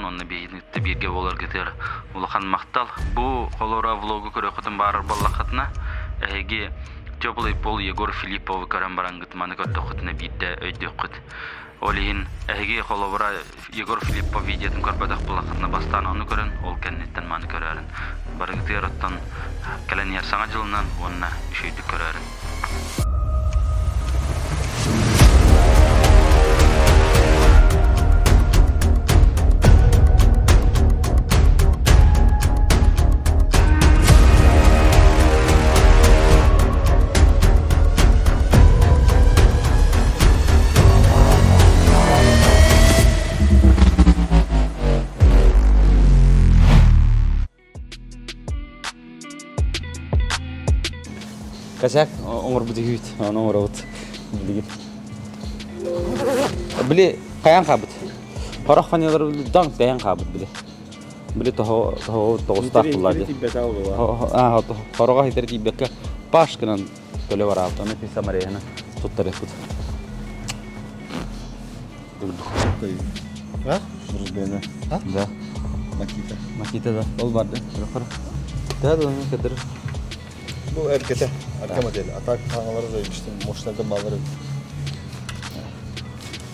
уонна биһигини кытта бииргэ буоларгытыгар улахан махтал. Бу холоро влогу көрүөххүтүн баарар буоллаххытына, эһиги Теплый пол Егор Филипповы көрөн бараҥгыт маны көрдөххүтүнэ биирдэ өйдүөххүт. Ол иһин эһиги холобура Егор Филиппов видеотын көрбөтөх буоллаххытына бастаан ону көрөн, ол кэнниттэн маны көрөөрүн. Барыгытыгар оттон кэлэн иһэр Саҥа дьылынан уонна үчүгэйдик көрөөрүн. Косяк оҥорбут үһүбүт, ону оҥоробут билигин. Били хайаан хаабыт. Хорох фанилар даҥ тэйэн хаабыт били. Били toho toho тоҕустаах буллар дии. Хороҕо хитер тиийбэккэ паш гынан төлө бараабыт. Ону писа Марияны туттарыахпыт. А? Рубена. А? Да. Макита. Макита да. Ол барды. Да, да, кадр. Bu erkete, arka modeli. Atak kanalları da işte moşlarda bağları.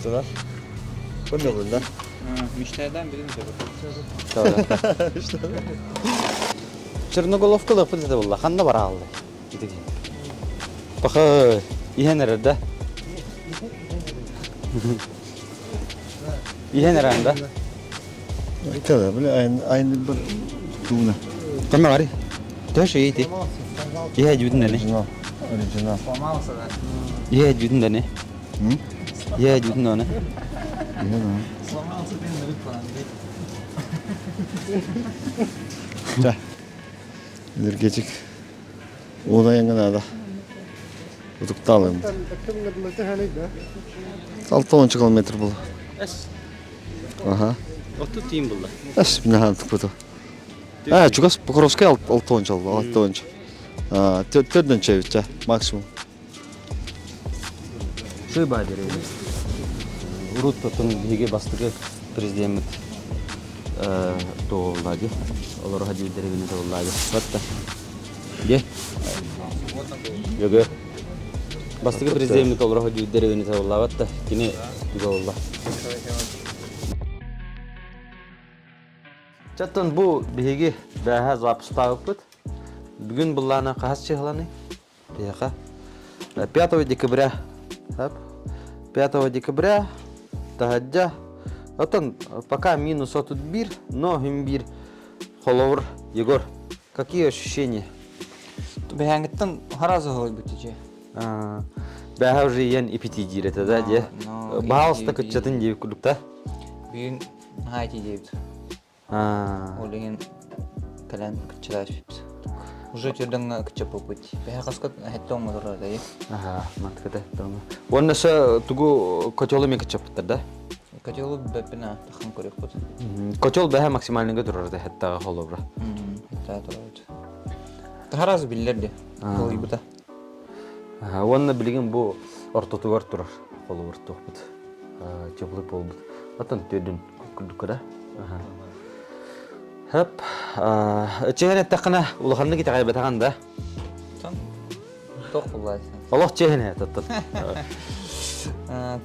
Sıra. Bu ne bu lan? Müşteriden birini de İşte. Черноголовка лапыт это булла. Ханна бара алды. Пахы, иһэн эрэр да? Иһэн эрэн да? Tabii böyle aynı, aynı bir tuğuna. Кама бари? Төш ити. Иһэ дьүдүн дани. Orijinal. Orijinal. Сломался, да? Иһэ дьүдүн дани. Иһэ дьүдүн дани. Сломался, ты Да. Энергетик. Уунайыҥҥа наада. Утуктаалым. 6 километр был. Ага. Оту тиин булла. Эс минахан тупуту. А, чугас Покровскай 6 алды, 6. А, төрдөн чебитче максимум. Шыба деревня. Урут тотун биһиги бастакы президеммит туоллади. Олор хадил деревня туоллади. Батта. Де? Йөгө. Бастакы президеммит олор хадил деревня туоллабатта. Кини туолла. Чаттан бу биһиги бэһэ запустаабыппыт. Бүгүн быллаана хас чыһыланы? Биһиэхэ 5 декабря 5 декабря таһырдьа оттон пока минус 31, но биир холобур Егор, какие ощущения? Бэһээҥҥиттэн харазы хоһуйбут дии. Бэһэ уже иен ипити диир этэ да дьэ. Баһаалыста кыччатын диэбит курдук да. Бүгүн наһаа ити диэбит. Ол иһин кэлэн кыччалаачпыт. Уже түрдэҥҥэ кыччаппыппыт. Бэһэ хаска хэттэ оҥорор да Аха, мантыката хэттэ Уонна сө тугу котелу мен кыччаппыттар да? Котелу бэппин тахан көрүөхпүт. Котел бэһэ максимальныйга турар да хэттаҕа холобура. Хэттаҕа турар. Таһараз биллэр де. Холуйбута. Уонна билигин бу ортотугар турар холобур туохпут. Теплый полбут. Оттон төрдүн курдук да. Хөп. Чэһэн эттэххинэ улаханнык итэҕэйбэтэҕин да. Тох булла. Олох чэһэн этаттан.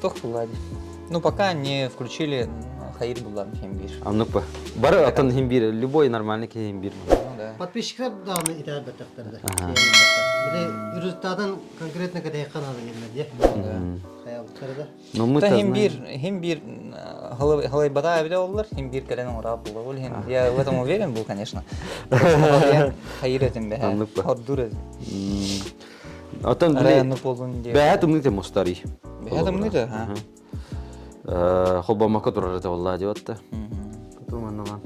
Тох булла. Ну пока не включили хайыр буллар хим бир. Аннык ба. Бары атын хим бир, любой нормальный хим бир. Ну да. Подписчиктар даҕаны итэҕэйбэтэхтэр да. Били результатын конкретно кэтэһиэххэ наада диэннэр дии. Хайаабыттара да. Но мы Да хим бир, хим бир халайбата эбитэ оллар, хим бир кэлэн оҥораат буолла. Ол иһин я в этом уверен был, конечно. Хайыр этим бэһэ. Аннык ба. Ордур этим. Отон Арай били аннык буоллун диye. бэһэ тымныы тем устарый. Бэһэ тымныы да, ха. Холбоммакка турар этэ буолла диэбит да. Потом аннаман.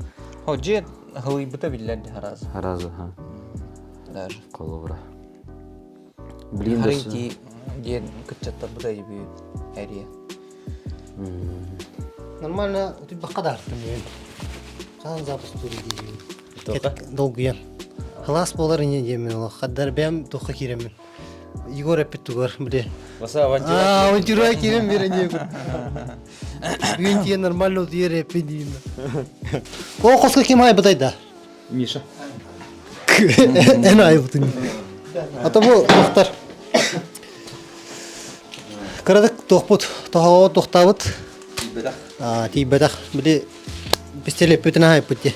Хо дьиэ халыйбыта биллэр де харазы. Харазы, ха. Даже. Холобура. Блин, Харый ди диэн кыччаттарбыта дебют эрия. Нормально утуйбакка да артым мен. Хаан запуск диибин. Долгуйан. Халаас буолар ини диэммин олох. Хаддар бэйэм туохха киирэммин. Егор эппит тугар били. Баса авантюра. Авантюра киирэн биэрэн диэбит. Бүгүн тиийэн нормально утуйар эппин диим. О хоско ким айбытай да? Миша. Эн айбытын. Ата бу тохтар. Кырадык туохпут, тоһоҕо туохтаабыт. Тиийбэтэх. Тиийбэтэх. Били пистолеппитин аһайпыт дии.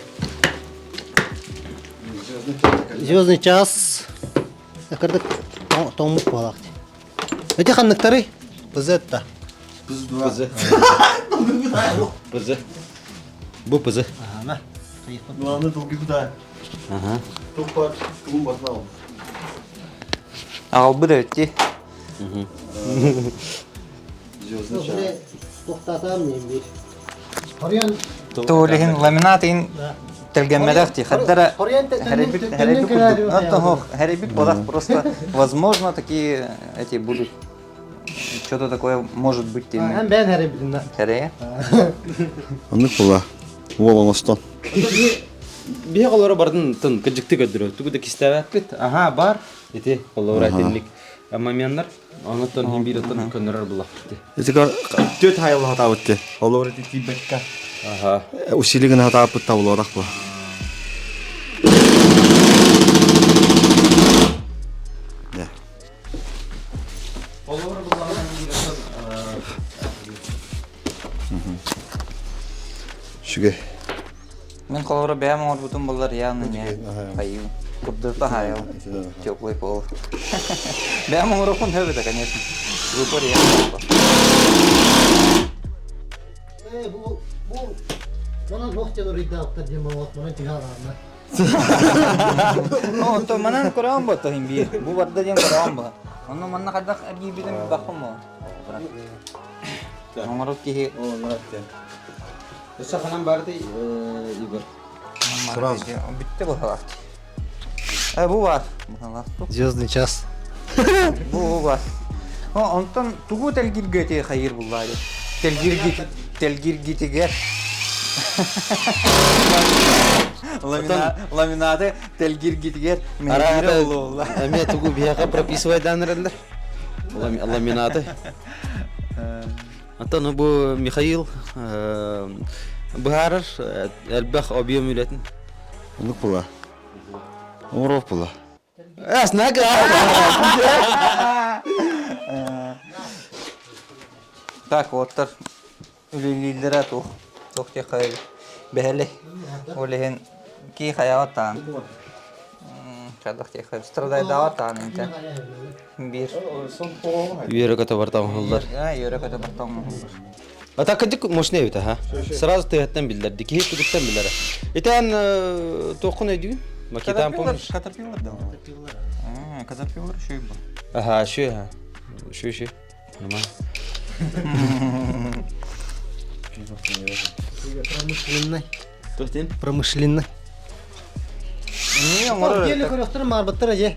Звездный час. Кырдык тоҥмут буолаах дии. Эти ханныктарый? ПЗ-та. ПЗ. ПЗ. Бу ПЗ. Ага. Главное, долгий куда? Ага. Тупа, тумба знал. Аҕалбыт эбит Звездный час. Туохтаатаам диэн биир. Хоруйан Туолиһин ламинат ин тэлгэммэтэх ти хаддара хэрайбит хэрайбит курдук. Оттон хэрайбит бодах просто возможно такие эти будут что-то такое может быть теми. Эн бэйэн хэрайбитин да. Хэрайя. Оннук була. Уол оҥостон. Биһи олоро бардын тын кыдьыкты көддөрө. Тугу да кистээбэппит. Аха бар. Ити олоро этинник моменттар. Онуттан хин биир оттон көннөрөр буллахпыт. Итигар түөт хайылла хатаабыт ти. Олор ити тиийбэккэ. Аха. Усилигин хатааппыт табылуотах бу. Олор буллаҕына биир оттон Үчүгэй. Мин холобура бэйэм оҥорбутум буоллар явно не хайыы. Курдурта хайыл. Теплый пол. Бэйэм оҥоруохпун сөп этэ, конечно. Выбор я. Э, бу бу манан туох диэн уруйдаабыттар диэн буолуох манан түһэ алаанна. Ну, онтон манан көрөөн бо тоһин биир. Бу барда диэн көрөөн бо. Онно манна хайдах эргийбитин бахпын бо. Оҥорор киһи Өссө ханан бардый Игорь? Сразу. Бүттэ быһалаах. Э, бу бар. Быһалаах. Звездный час. Бу бар. Онтон тугу тэлгиргэ эти хайыр буллаа диye. Тэлгирги тэлгиргитигэр ламинаты тэлгиргитигэр мэһэйдиирэ буолла. Эмиэ тугу биһиэхэ прописывайдаан эрэллэр. Ламинаты. Оттон бу Михаил быһаарар элбэх объем үлэтин. Оннук була. Оҥоруох була. Эс, нага! Так, уоттар үлэлииллэрэ туох туох диэххэ бэһэлэй. Ол иһин кии хайаҕа таан. Хайдах диэххэ страдайдаҕа таан интэ. Биир. Үөрэ-көтө барта оҥоһуллар. Үөрэ-көтө барта оҥоһуллар. А так кырдьык мощный эбит аха. Сразу тыһаттан биллэрди. Киһи тугуттан билэрэ. Итэн туоххун өйдүүн? Макитан помнишь? Катерпиллар да. Катерпиллар еще и был. Ага, еще, ага. Еще, еще. Нормально. Промышленный. Туохтин? Промышленный. Не, оҥорор. Деле көрөхтөр марбыттар же.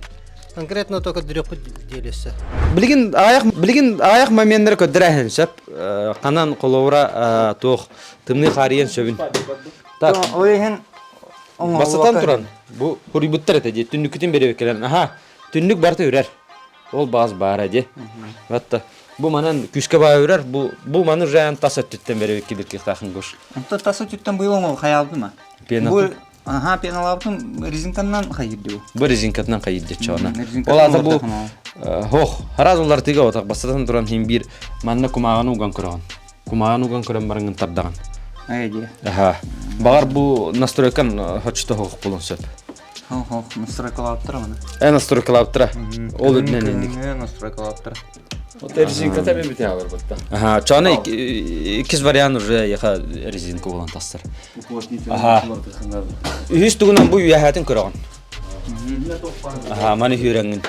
Конкретно только дүрөкпүт делесе. Билигин аҕыйах билигин аҕыйах моменнары көрдөрөһүн сөп. Ханан холобура туох тымныы хаарыйан сөбүн. Так, Ол иһин бастатан туран бу хуруйбуттар этэ дии түннүккүтүн бэрэбиккэлэн аха түннүк барыта үрэр. Ол баас баара дии. Ватта бу манан күүскэ баа үрэр бу бу маны уже тас өттүттэн бэрэбикки биркихтаахын гош. Онтон тас өттүттэн быйыл оҥол хайаабытым Пена. Бу аха пеналаабытым резинканнан хайырды бу. Бу резинкатынан хайырды чоона. Резинкатынан Ол ата бу улардахына. хох хараз улартыга отак бастатан туран хин биир манна кумааҕаны уган көрөҕүн. Кумааҕаны уган көрөн бараҥын тардаҕын. Ай дии. Аха. Баҕар бу настройкан хочто хоох булун сөп. Хох настройкалаабыттара маны. Э настройкалаабыттара. Ол үрдүнэн инник. Настройкалаабыттара. Вот резинката мен бүтэ алар бутта. Аха, чоона иккис вариант уже яха резинка болан тастар. Аха. Үһүс тугунан бу үөһээтин көрөҕүн. Аха, маны хүүрэҥҥин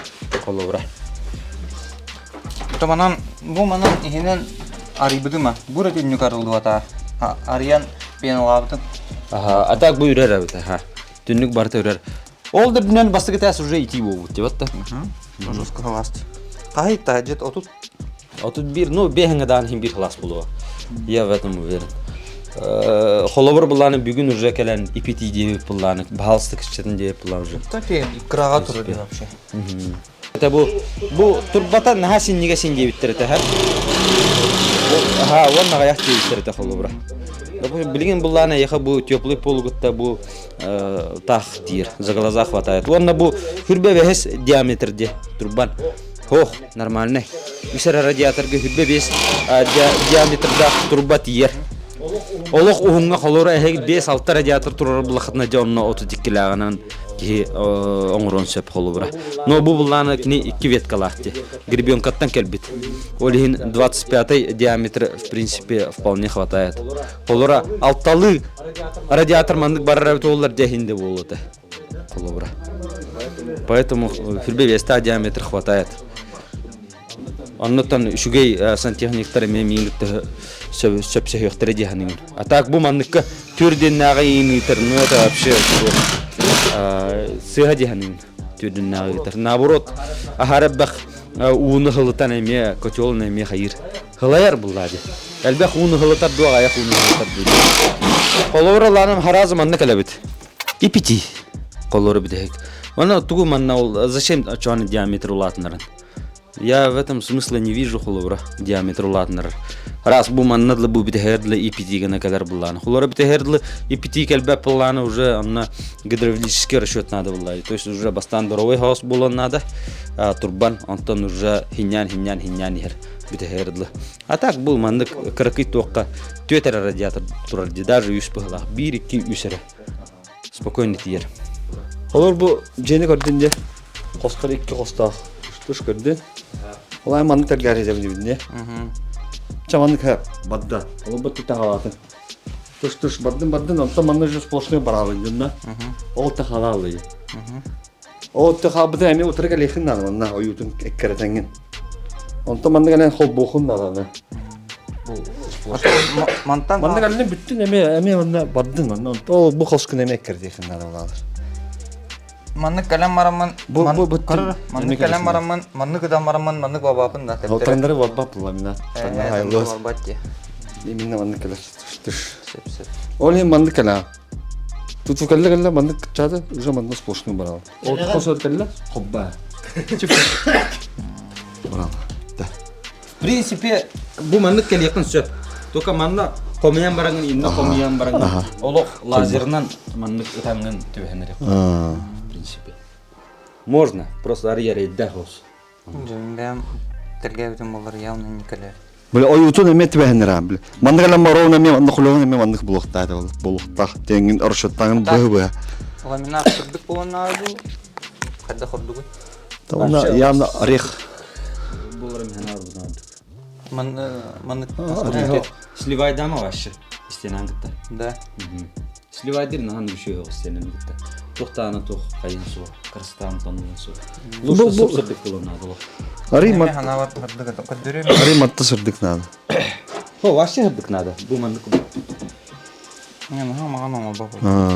холобура. То манан бу манан иһинэн арыйбытыма. Бу эрэ түннүк арыллыбата. Арыйан пеналаабытым. Аха, а так бу үрэр эбит, аха. Түннүк барыта үрэр. Ол да үрдүнэн бастакы тээс уже итии буолбут деп атта. Жестко халаст. Хаһый таһдьыт отут 31, ну, бэһэҥэ даҕаны иһин биир кылаас буолуо. Я в этом уверен. Холобур былааны бүгүн уже кэлэн ипити диэбит былааны, баһаалыста кыччатын диэбит былаан уже. Кстати, кыраҕа турар вообще. Это бу бу турбата наһаа синньигэ син диэбиттэр этэ Аха, уонна аҕыйах диэбиттэр этэ холобура. Билигин буллаан эйиэхэ бу теплый полугутта бу таах диир, за глаза хватает. Уонна бу хүрбэ бэһис диаметр ди турбан. Ох, нормальный. Үс эрэ радиаторга хүрбэ бес диаметрдаах турба тиийэр. Олох уһуҥҥа холоро эһиги 5-6 радиатор турар булахытына дьэ онно 32-лээҕинэн киһи оҥоруон сөп холобура. Но бу буллаана кини икки веткалаах дии. Гребенкаттан кэлбит. Ол иһин 25 диаметр в принципе вполне хватает. Холоро алталыы радиатор маннык барар эбит буоллар дьэ иһин де буолуо холобура. Поэтому хүрбэ биэстээх диаметр хватает. Оннуттан үчүгэй сантехниктар эмиэ миигин кытта сөпсөһүөхтэрэ дии саныыбын. А так бу манныкка түрдүннээҕи иин ыытар, ну это вообще сыыһа дии саныыбын түрдүннээҕи ыытар. Наоборот, аһара элбэх ууну һылытан эмиэ котелун эмиэ хайыыр. Һылайар буллаа дии. Элбэх ууну һылытар дуо, аҕыйах ууну һылытар дуо. Холобура лааным харазы манна кэлэбит. Ипити холобура бүтэһик. Онно тугу манна ол зачем чоны диаметр улаатынарын? Я в этом смысла не вижу холобура диаметр улаатынарар. Раз бу манна дылы бу бүтэһэр дылы ипити гына кэлэр буллааны. Холобура бүтэһэр дылы ипити кэлбэт буллааны уже онно гидравлический расчет надо буллааны. То есть уже бастаан боровой хаос буолан надо, турбан, онтон уже хиннян хиннян хиннян иһэр бүтэһэр дылы. А так бу маннык кыракый туохха түөт эрэ радиатор турар дии, даже үс быһылаах. Биир, икки, үс эрэ. Спокойно тиийэр. Олор бу дьиэни көрдүн дьэ. Хостор икки хостоох. Туш көрдүн. Ол ай маннык тэлгээри дьэбин дьэ. Ча маннык ха бадда. Ол бу тахалаатын. Туш туш бардын бардын онтон манна уже сплошной барабын дьонна. Ол тахалаалы. Ол тахалбыта эми утары кэлиэхин наада манна ойуутун эккэретеңин. Онтон манна кэлэн холбуохун наада. Мантан Манна кэлэн бүттүн эми эми манна бардын манна. Ол бу хоскун эми эккэрдиэхин наада булаалар. Маннык кэлэн бараммын Бу бу бүттүн. Маннык кэлэн бараммын маннык ытан бараммын маннык бабаапын да Ол таңдары барбат була мина. Таңдары хайыллыбас. Барбат дии. Именно маннык кэлэр. Түш. Сөп сөп. Ол иһин маннык кэлэ. Туту кэллэ кэллэ маннык чаата уже манна сплошной барал. Ол хосор кэллэ хобба. Барал. Да. В принципе, бу маннык кэлиэххин сөп. Только манна хомуйан бараҥын, инна хомуйан бараҥын. Олох лазерынан маннык ытаҥҥын түбэһэн В принципе. Можно, просто арыйар эйдээх олус. Дьэ, тэлгээбитим буоллар явно не кэлэр. Бile ойуутун эмиэ түбэһиннэрэ бile. Маннык элэн мороун эмиэ маннык хулугун эмиэ маннык булуохтаах булуохтаах диэҥҥин расчеттаҥын быһы-быһа. Ламинат кырдык буолан ааду. Хайда хордугут? Онно явно орех. Буларым хана арбузан. Ман маннык Сливайдама вообще истенан кытта. Да. Сливайдыр нахан үшөө истенен кытта. Тухтаана тух хайын суох, красотаан тоннун суох. Лучше сып-сырдык булан надо. Арый Эми мат ханабар хардык көддөрүм. арый матта сырдык надо. Хо, вообще хырдык надо. Бу маннык. Не, наха маган оңолбо.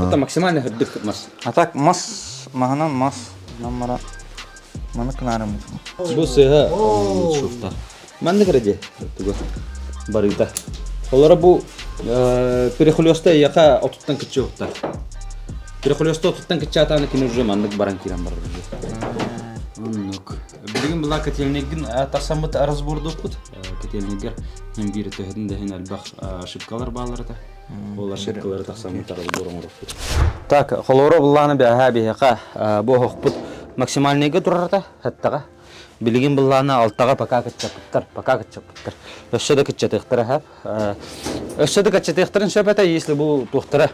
Это максимально хырдык мас. А так мас, маһанан мас, наммара маннык кынаарым. Бу сыһа шуфта. Маннык ради тугу барыта. Олора бу перехлёста яка отуттан кыччы ухта. Перехлёста отуттан кыччы атааны кини уже маннык баран кирен барар. Оннук. Билигин була котельнигин тахсаммыт разбордукпут. Котельнигер хем биир төһөтүн да иһин элбэх ошибкалар баалар этэ. Ол ошибкалары тахсаммыт разбор оҥороппут. Так, холоро буллааны бэһэ биһиэхэ бу оһохпут максимальныйга турарата хэттаҕа. Билигин быллаана алтаҕа пока кыччаппыттар, пока кыччаппыттар. Өссө да кыччатыахтара һэ. Өссө да кыччатыахтарын сөп этэ, если бу туохтара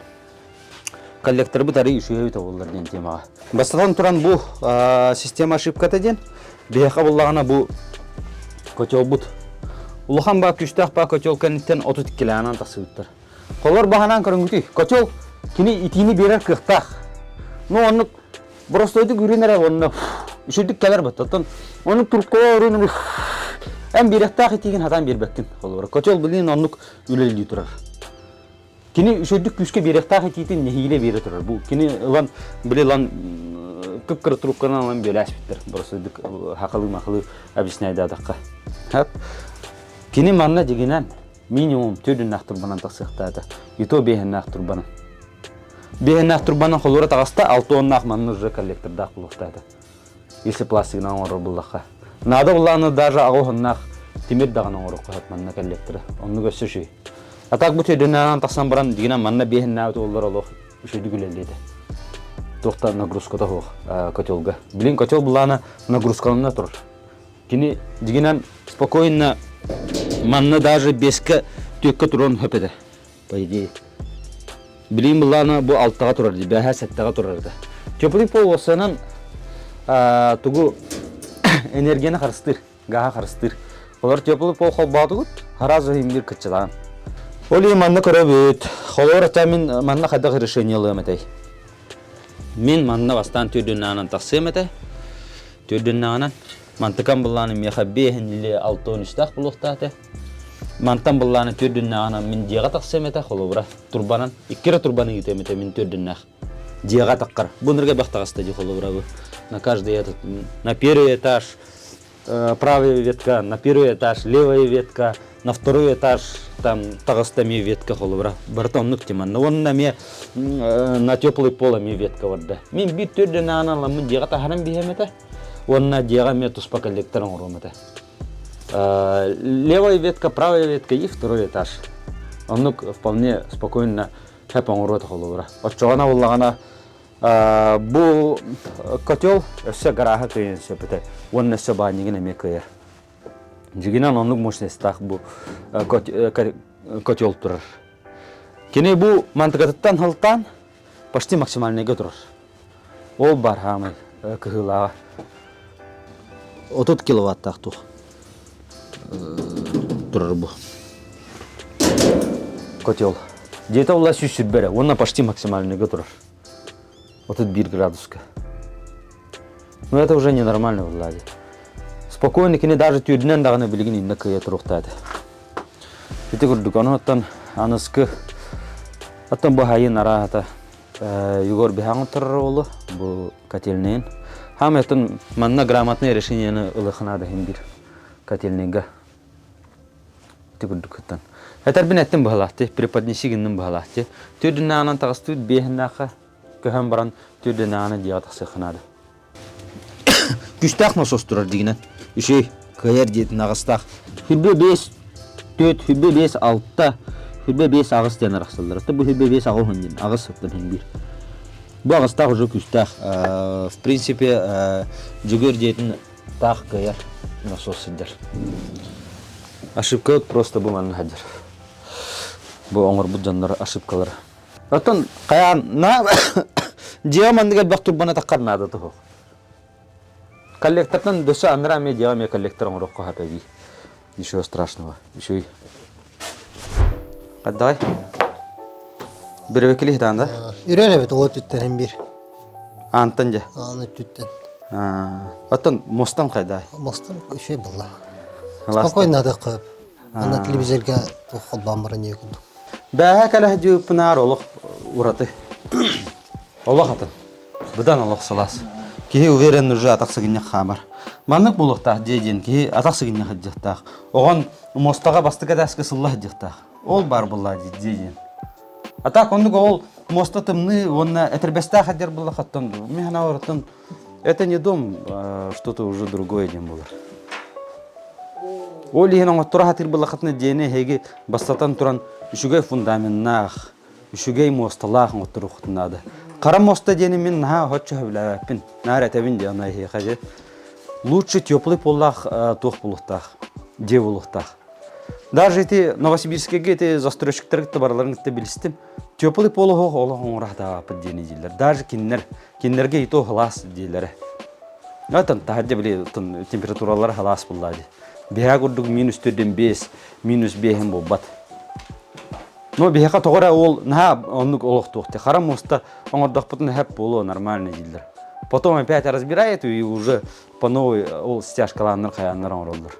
коллекторбыт арый үчүгэй буоллар диэн темаҕа. Бастатан туран бу система ошибката диэн биһиэхэ буллаҕына бу котелбут улахан баа күүстээх баа котел кэнниттэн 32-лээнэн тахсыбыттар. Холор баһанан көрүҥүтүй. Котел кини итиини биэрэр кыахтаах. Ну оннук Боростуойдук үрүн эрэ уонна үчүгдүк кэлэр бат. Оттон ону туркула үрүн эн биэрэхтээх итиигин хатаан биэрбэккин. Холобура, котел билин оннук үлэлии турар. Кини үчүгдүк күүскэ биэрэхтээх итиитин нэһиилэ биэрэ турар. Бу кини ылан били ылан кып-кыра трубканан ылан биэлээспиттэр. Боростуойдук хакылыы-махылыы объясняйдаатахха. Кини манна дьигинэн минимум төрдүннээх турбанан тахсыахтаата. И то биэһиннээх турбанан. Биэһиннээх турбанан холура таҕыста, алта уоннаах манна уже коллектордаах булуохтаата. Если пластигынан оҥорор буллахха. Наада буллаҕына даже аҕа уһуннаах тимир даҕаны оҥоруохха сөп манна коллекторы. Оннук өссө үчүгэй. А так бу төдөннөөн тахсан баран дигинэн манна биэһиннээбит уоллар олох үчүгүйдүк үлэлиэтэ. Туохта нагрузката суох котелга. Билин котел буллаана нагрузкалана турар. Кини дигинэн спокойно манна даже беске түөккэ туран хөп этэ. По идее. Билин буллаана бу алтаҕа турар дии, бэһэ сэттэҕэ турар этэ. Теплый пол уоссанан тугу энергияны харыстыыр, гааһы харыстыыр. Олор теплый пол холбоотугут, сразу иһин кыччалаан. Ол иһин манна көрөбүт. Холоор ата мин манна хайдах решение ылыам этэй? Мин манна бастаан түрдүннэҕинэн тахсыам этэ. Түрдүннэҕинэн мантыкам былааны миэхэ биэһин или алтыан үстээх булуохтаах этэ. Мантан былааны түрдүннэҕинэн мин дьиэҕэ тахсыам этэ, холобура, турбанан. Икки эрэ турбаны ыытыам этэ мин түрдүннээх. Дьиэҕэ таххар. Бу нырга бэх таҕыста дии холобура бу. На каждый этот, на первый этаж правая ветка, на первый этаж левая ветка, на второй этаж там таҕыста эмиэ ветка холобура. Барыта оннук тиманна. Уонна эмиэ на теплый пол эмиэ ветка барда. Мин биир төрдүн аанан аламмын дьиэҕэ таһаран биһиэм этэ. Уонна дьиэҕэ эмиэ туспа коллектор оҥоруом этэ. Левая ветка, правая ветка и второй этаж. Оннук вполне спокойно хэп оҥоруо холобура. Оччоҕуна буллаҕына Бу котел өссө гарааһы кыайан сөп этэ уонна өссө баанньыгын эмиэ кыайар. Дьигинэн оннук мощностаах бу котел турар. Кини бу мантыкатыттан халтаан почти максимальныйга турар. Ол бар хаамай кыһыылааҕа. 30 киловаттаах тух турар бу котел. Дьиэтэ ула 120 эрэ уонна почти максимальныйга турар. 31 градуска. Ну это уже ненормально Влади. Спокойно кини даже түүрдүнэн даҕаны билигин иннэ кыайа туруохтаата. Ити курдук ону оттон аныскы оттон бу хайын арааһата Егор биһаҥ турар уолу бу котельныйын. Хаам оттон манна грамотное решениены ылыхына да иһин биир котельныйга Ити курдук кыттан. Этэрбин эттим быһалаахти, преподнеси гынным быһалаахти. Түрдүнээҕинэн таҕыстыбыт биэһиннээххэ көһөн баран түрдүнээҕинэн дьиэҕэ тахсыахха наада. Күстээх носос турар дигинэн. Үчүгэй, кыайар диэтин аҕыстаах. Хүрбэ 5, 4, хүрбэ 5, 6, хүрбэ 5, аҕыс диэн арахсаллар. Бу хүрбэ 5, аҕыс уһун диэн, аҕыс сыттан иһин биир. Бу аҕыстаах уже күүстээх. В принципе, Дьөгүөр дьиэтин таах кыайар насос сылдьар. Ошибка просто бу манна сылдьар. Бу оҥорбут дьоннор ошибкалара. Оттон хайаан на дьиэ маннык элбэх турбаны таххар наада туһук. Коллектортан дөссө анараа эмиэ дьиэҕэ эмиэ коллектор оҥоруохха сөп эбии. Ничего страшного. Үчүгэй. Давай. Биребекили хитаан да? Үрэр эбит ол өттүттэн бир. Аантан дьэ. Аан өттүттэн. Оттон мостан хайдай? Мостан үчүгэй буолла. Спокойно адыккып. Ана телевизорга холбоон баран дии курдук. Бээһэ кэлэ дьыыппынаар олох ураты. Олох атын. Быдан олох сылаас. Киһи уверен уже атах сыгынньах хаамар. Маннык буолуохтаах дьиэ диэн киһи атах сыгынньах сылдьыахтаах. Оҕон муостаҕа бастакы этээскэ сылла сылдьыахтаах. Ол баар буоллаа дии дьиэ диэн. А так оннук ол муоста тымныы уонна этэрбэстээх сылдьар буоллаххыттан мин санаабар это не дом, что-то уже другое диэн буолар. Ол иһин оҥотторо сатыыр буоллаххытына дьиэни эһиги бастатан туран үчүгэй фундаменнаах, үчүгэй муосталаах оҥотторуоххутун наада. Хара муоста диэни мин наһаа оччо сөбүлээбэппин. Наар этэбин дии аны эһиэхэ дьэ. Лучше теплый поллаах туох буолуохтаах, дьиэ буолуохтаах. Даже эти Новосибирскайга эти застройщиктары кытта барыларын кытта билистим. Теплый пол оһох олох оҥоро сатаабаппыт диэни дииллэр. Даже кинилэр, кинилэргэ и то халаас дииллэрэ. Оттон таһырдьа били температуралара халаас буллаа дии. Биһээ курдук минус төрдүн биэс, минус биэһин буолбат. Но биһиэхэ тоҕо эрэ ол наһаа оннук олохтуох дии. Хара муоста оҥордохпутуна хэп буолуо нормально дииллэр. Потом опять разбирает и уже по новой ол стяжкалааннар хайааннар оҥороллор.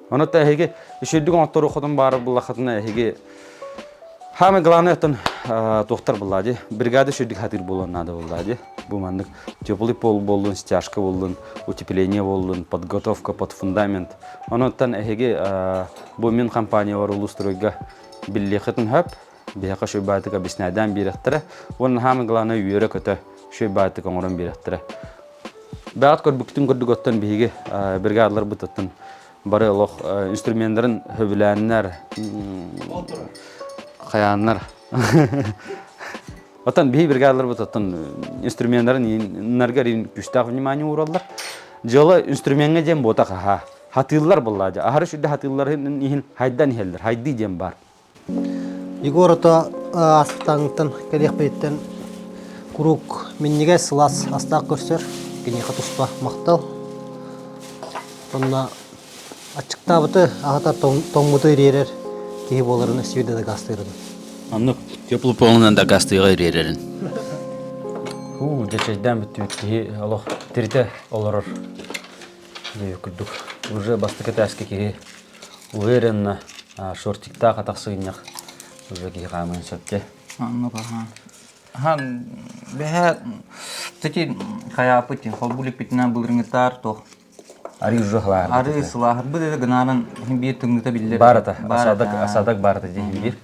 Ону та эһиги үчүгүйдүк оҥотторуоххутун баар буллаххытына эһиги Самое главное оттон туохтар булла дии. Бригада үчүгүйдүк хатыыр буолуон наада булла дии. Бу маннык теплый пол буоллун, стяжка буоллун, утепление буоллун, подготовка под фундамент. Онон эһиги бу мин компаниялар улуустарга биллиэххитин сөп. Биһиэхэ үчүгэй баайтык объясняйдаан биэрэхтэрэ. Уонна самое главное үөрэ-көтө үчүгэй баайтык оҥорон биэрэхтэрэ. Бэҕэт көрбүккүтүн курдук оттон биһиги бригадаларбыт оттон бары олох инструменнарын хөбүлээннэр, хайааннар. Оттон биһи бригадаларбыт оттон инструменнарын нарга күүстээх внимание уураллар. Дьыала инструмеҥҥа диэн буотах аһаа. Хатыыллар буллаа дьэ. Аһары сүрдэ хатыылларын иһин хайдан иһэллэр. Хайды диэн бар. Егор ото ааспытааҥыттан кэлиэхпититтэн куруук минньигэс сылаас астаах көрсөр. Киниэхэ туспа махтал. Онно аччыктаабыты аһатар тоҥмуту ириэрэр киһи буоларын өссө биирдэ дакаастыырын. Оннук теплый полунан дакаастыыга ириэрэрин. Уу, дьэ чэйдээн бүттүбүт киһи олох тиритэ олорор диэбит курдук. Уже бастакы этээскэ киһи уверенно шортиктаах атах сыгынньах уже киһи хаамыан сөп дьэ. Оннук аха. Аха бэһэ таки хайааппыт холбуу иликпитинэ былырыҥҥытаар туох Арыы уже Арыы сылааһырбыт этэ гынаанан иһин биир тымныыта биллэр. Баарата, осадок, осадок баарата диэн биир.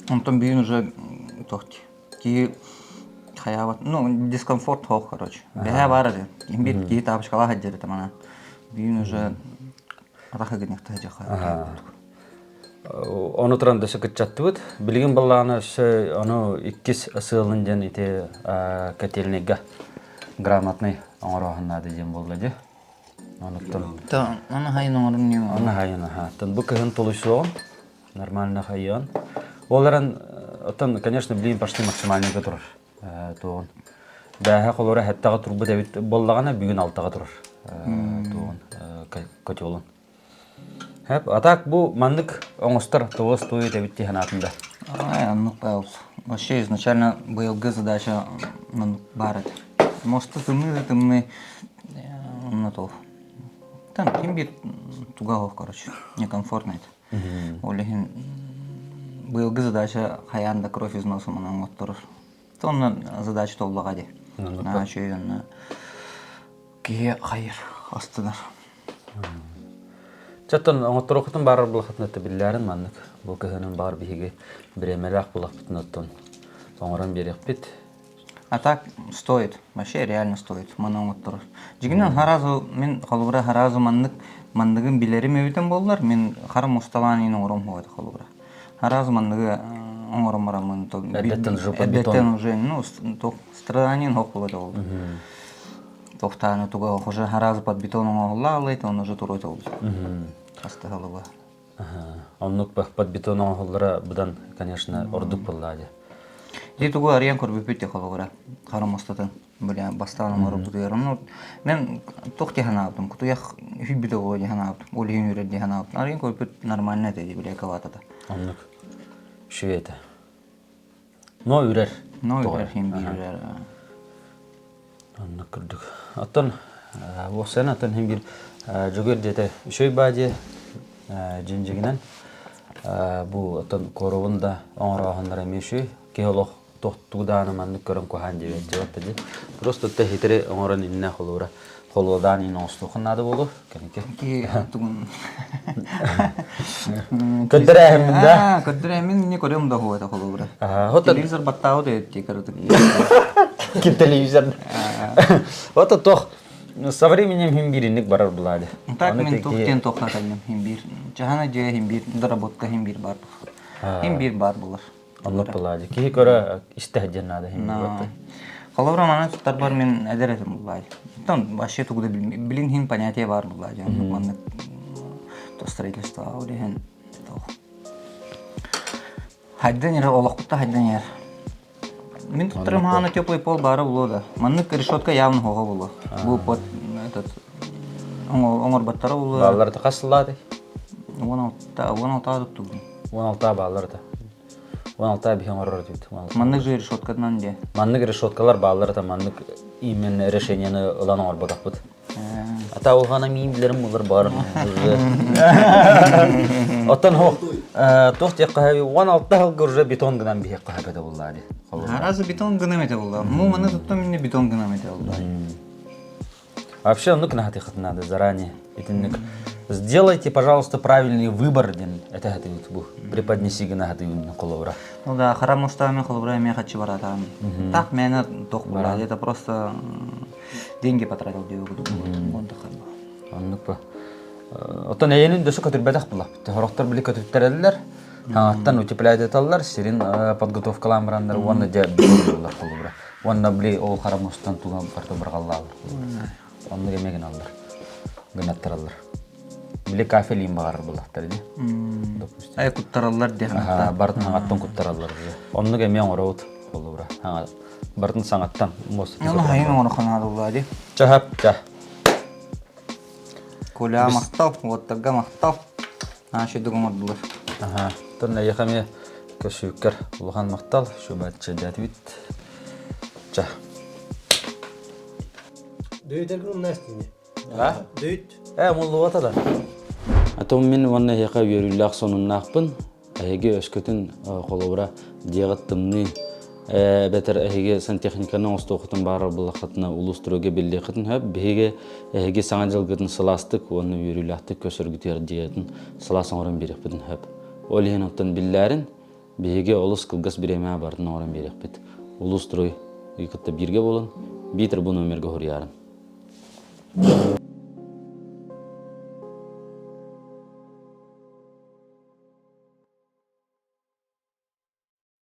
Онтон бүгүн уже туох киһи хайаабат, ну дискомфорт суох короче. Бэһээ баар этэ. Иһин биир киһи таапочкалаах сылдьар этэ мана. Бүгүн уже атах ыгыныахта сылдьахха. Ону туран дөссө кыччаттыбыт. Билигин баллааны өссө ону иккис сыалын диэн ити котельныйга грамотный оҥорооһун наада диэн буолла дии. Онуттан Оны хайын оҥорун ньуҥ. Оны хайын аха. Бу кыһын тулуйсуоҕун нормально хайыан. Ол эрэн оттон, конечно, билигин почти максимальныйга турар. Туоҕун. Бээһэ холоро хэттэҕэ турбут эбит буоллаҕына бүгүн алтаҕа турар. Туоҕун котелун. Хэп, а так бу маннык оҥостор того стоит эбит дии санаатым да. Ай, оннук баал. Вообще изначально быйылгы задача маннык баар этэ. Мосты тымныы да тымныы онно туох. Там ким биир туга суох, короче, некомфортно это. Ол иһин быйылгы задача хайаан да кровь из носа манан оҥотторор. Онно задача толлаҕа дии. Наһаа үчүгэй онно киһи хайыр астынар. Чаттан оҥотторуоххутун баарар булахытын өттө биллээрин маннык. Бу кыһынын баар биһиги бириэмэлээх булахпытын оттон оҥорон биэриэхпит. А так стоит, вообще реально стоит маны оҥотторор. Дьигинэн харазу мин холобура харазу маннык манныгын билэрим эбитин буоллар мин хара мусталаан иин оҥором хуо холобура. Харазу манныгы оҥором бараммын то Эрдэттэн уже под эрдэттэн уже ну страданиен хох була ол. Тохтааны туга уже харазы под бетон оҥоһулла он уже туруйта ол. Астыһалыба. Оннук под бетон оҥоһуллара быдан, конечно, ордук буолла дии. Ди тугу арыйан көрбүппүт де холобура. Хара мостатын бля бастаан оҥорбутугар. Ну мен туох дии санаабытым, кутуйах үһүйбүтэ буолуо дии санаабытым. Ол иһин үрэр дии санаабытым. Арыйан көрбүт нормально этэ дии бля каватата. Оннук. Үчүгэй этэ. Но үрэр. Но үрэр хин биир үрэр. Оннук курдук. Оттон уопсайынан оттон иһин биир Дьөгүөр диэтэ үчүгэй баа диэ дьиҥ-дьиҥинэн бу оттон коробун да оҥорооһуннара эмиэ үчүгэй. Киһи олох тугу даҕаны маннык көрөн куһаан диэбэт диэбэт дии. Просто хитри оҥорон иннэ холуура холуодаан иин оҥостуоххун наада буолуо кэники. Киһи тугун Көрдөрөөһүммүн да. Көрдөрөөммүн не көрөм да хуата холобура. Телевизор баттаабыт эти коротык. Ким телевизор. Вот тох со временем хим биринник барар булады. Так мен тух тен тохтатальным хим бир. Жахана же хим бир доработка хим бир бар. Хим бир бар булар. Оннук булады. Киһи көрө истэ диэн наада хим бир. Холобура манан туттарбар мен эдэр этим буллай. Там вообще тугу да билин хин понятие бар буллай. Маннык то строительство улиһин Хайдан ер олохпутта хайдан ер. Мин туттарым хаана теплый пол баара булуо да. Маннык решетка явно хоҕо булуо. Бу под этот оҥорботторо булуо. Бааллар да хас сыллааты? 16 16 туттугун. 16 бааллар да. 16 биһи оҥорор этибит. Маннык же решеткадан де. Маннык решеткалар бааллар да маннык именно решениены ылан оҥорботохпут. Ата улхана миин билэрим булар бар. Оттон хо туох диэххэ 16 сылга уже бетон гынан биһиэххэ сөп буллаа ди. Аразы бетон гынан эте булла. Му маны туттам минне бетон гынан эте булла. Вообще, ну надо надо заранее. Итинник. Сделайте, пожалуйста, правильный выбор ден. Это бу преподнеси гына холобура. Ну да, харам устами холобура эмиэ хаччы баратаам. Так мээнэ туох буолла. Это просто. Деньги потратил диэбит курдук буолбут. Оннук ба. Оттон эйэнин дөсө көтүрбэтэх була. Хорохтор били көтүттэрэллэр. Хаҥаттан утепляйдаталлар, сирин подготовкалаан бараннар уонна дьэ бутуллар холобура. Уонна били ол хара мустан туга барта барҕаллаалар. Оннук эмиэ гыналлар. Гынаттараллар. Били кафелиин баҕарар булахтар ди. Допустим. Ай куттараллар диэн. Бартын хаҥаттан куттараллар. Оннук эмиэ оҥоробут холобура. Бартын саҥаттан муостатын. Ну, хайын оҥоро ханаадыллаа ди. Чахап, ча. Коля махтал, уоттарга махтал. Наша дугун оҥордулар. Аха. Тон эйиэхэ эмиэ көсүүккэр улахан махтал. Шубатча дятвит. Ча. Дөйүтэргин умнаас дии. А? Дөйүт. Э, муллубата да. Атом мин уонна эһиэхэ үөрүүлээх сонуннаахпын. Эһиги өскөтүн холобура дьиэҕит тымныы эбэтэр эһиги сантехниканы оҥостуоххутун баарар буоллаххытына улуус туруга биллиэххитин сөп. Биһиги эһиги саҥа дьылгытын сылаастык уонна үөрүүлээхтик көрсөргүтүгэр дьиэтин сылаас оҥорон биэриэхпитин сөп. Ол иһин оттон биллээрин биһиги олус кылгас бириэмэҕэ барытын оҥорон биэриэхпит. Улуус туруй кытта бииргэ буолун, биитэр бу номерга суруйаарын.